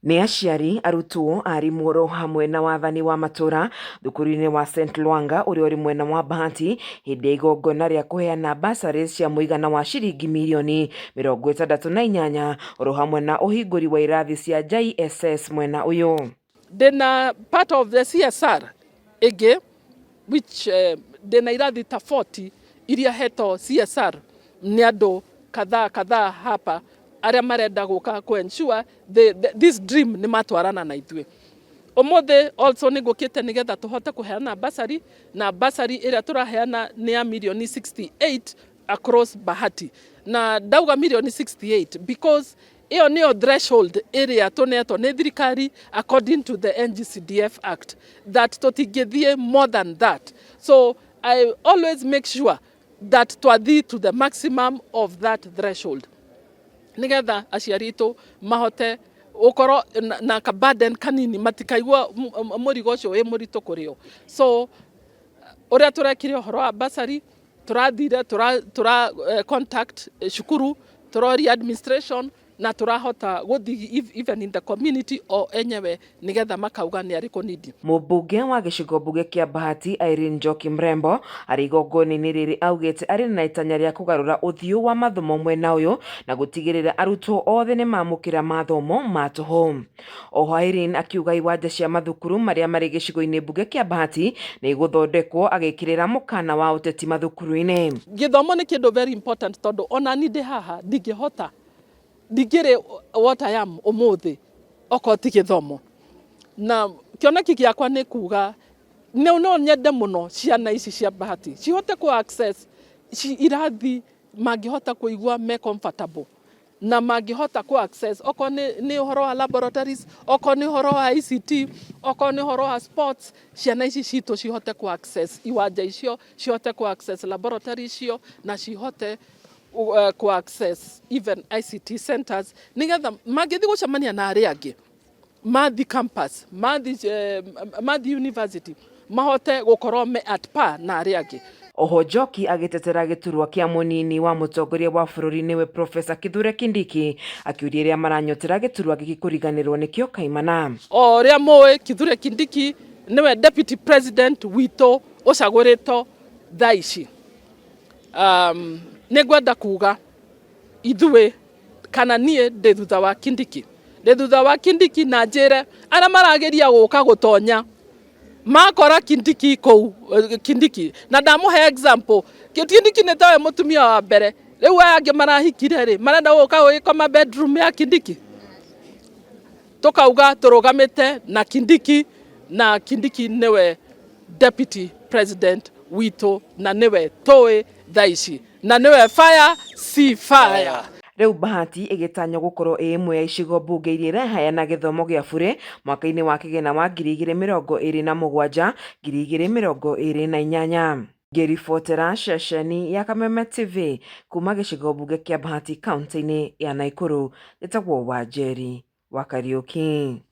Nĩ aciari, arutwo, arimũ oro hamwe na wathani wa matũra thukuru-inĩ wa St Lwanga ũrĩa ũrĩ mwena wa Bahati hĩndĩ ya igongona rĩa kũheana bursaries cia mũigana wa ciringi mirioni 68 oro hamwe na ũhingũri wa irathi cia JSS mwena ũyũ. Ndĩna part of the CSR ĩngĩ which ndĩna irathi ta 40 iria hetwo CSR nĩ andũ kadhaa kadhaa hapa arĩa marenda gũka kũ ensure this dream nĩ matwarana na ithuĩ. Ũmũthĩ also nĩ ngũkĩte nĩgetha tũhote kũheana bursary, na bursary ĩrĩa tũraheana nĩ ya mirioni 68 across Bahati. Na ndauga mirioni 68 because ĩyo nĩyo threshold ĩrĩa tũnetwo nĩ thirikari according to the NGCDF Act, that tũtingĩthiĩ more than that. So I always make sure that twathiĩ to the maximum of that threshold nigetha aciari aitũ mahote gũkorwo na ka burden kanini, matikaigua mũrigo ũcio wĩ mũritũ kũrĩ o. So ũrĩa tũrekire ũhoro wa bursary, tũrathire tũra contact cukuru, tũroria administration na tũrahota gũthiĩ even in the community o enyewe nigetha makauga nĩ arĩkũ nidi. Mũmbunge wa gĩcigo mbunge kĩa Bahati Irene Njoki Mrembo arĩ igongona-inĩ rĩrĩ augĩte arĩ na itanya rĩa kũgarũra ũthiũ wa mathomo mwena ũyũ na gũtigĩrĩra arutwo othe nĩ mamũkĩra mathomo ma tũhũ. Oho Irene akiuga iwanja cia mathukuru marĩa marĩ gĩcigo-inĩ mbunge kĩa Bahati nĩ igũthondekwo, agĩkĩrĩra mũkana wa ũteti mathukuru-inĩ. Gĩthomo nĩ kĩndũ very important, tondũ ona ni ndĩ haha ndingĩhota, ndingĩrĩ what I am ũmũthĩ okorwo ti gĩthomo. Na kĩoneki gĩakwa nĩ kuga no nyende mũno ciana ici cia Bahati cihote ku access irathi mangĩhota kũigua me comfortable na mangĩhota ku access, okorwo nĩ ũhoro wa laboratories, okorwo nĩ ũhoro wa ICT, okorwo nĩ ũhoro wa sports, ciana ici citũ cihote ku access iwanja icio, cihote ku access laboratory icio na cihote ku access even ICT centers, nigetha mangĩthiĩ gũcemania na arĩa angĩ mathi campus, mathi university, mahote gũkorwo me at par na arĩa angĩ. Oho Njoki agĩtetera gĩturwa kĩa mũnini wa mũtongoria wa bũrũri nĩwe Profesa Kithure Kindiki, akiũria arĩa maranyotera gĩturwa gĩkĩ kũriganĩrwo nĩkĩo kaimana. O ũrĩa mũĩ, Kithure Kindiki nĩwe deputy president witũ ũcagũrĩtwo thaa ici. Nĩ ngwenda kuga ithuĩ kana niĩ ndĩ thutha wa Kindiki, ndĩ thutha wa Kindiki, na njĩre arĩa marageria gũka gũtonya makora Kindiki kũu. Kindiki, na ndamũhe example, Kindiki nĩ tawe mũtumia wa mbere. Rĩu aya angĩ marahikire rĩ, marenda gũka gũgĩkoma bedroom ya Kindiki? Tukauga tũrũgamĩte na Kindiki, na Kindiki nĩwe deputy president witũ na nĩwe tũĩ thaa ici na nĩwe fire si fire. Rĩu Bahati ĩgĩtanywo gũkorwo ĩ ĩmwe ya icigo mbunge iria iraheana gĩthomo gĩa bure mwaka-inĩ wa kĩgĩna wa 2027 2028. Ngĩribotera ceceni ya Kameme TV kuma gĩcigo mbunge kĩa Bahati, kaunti-inĩ ya Nakuru, njĩtagwo Wanjeri wa Kariũki.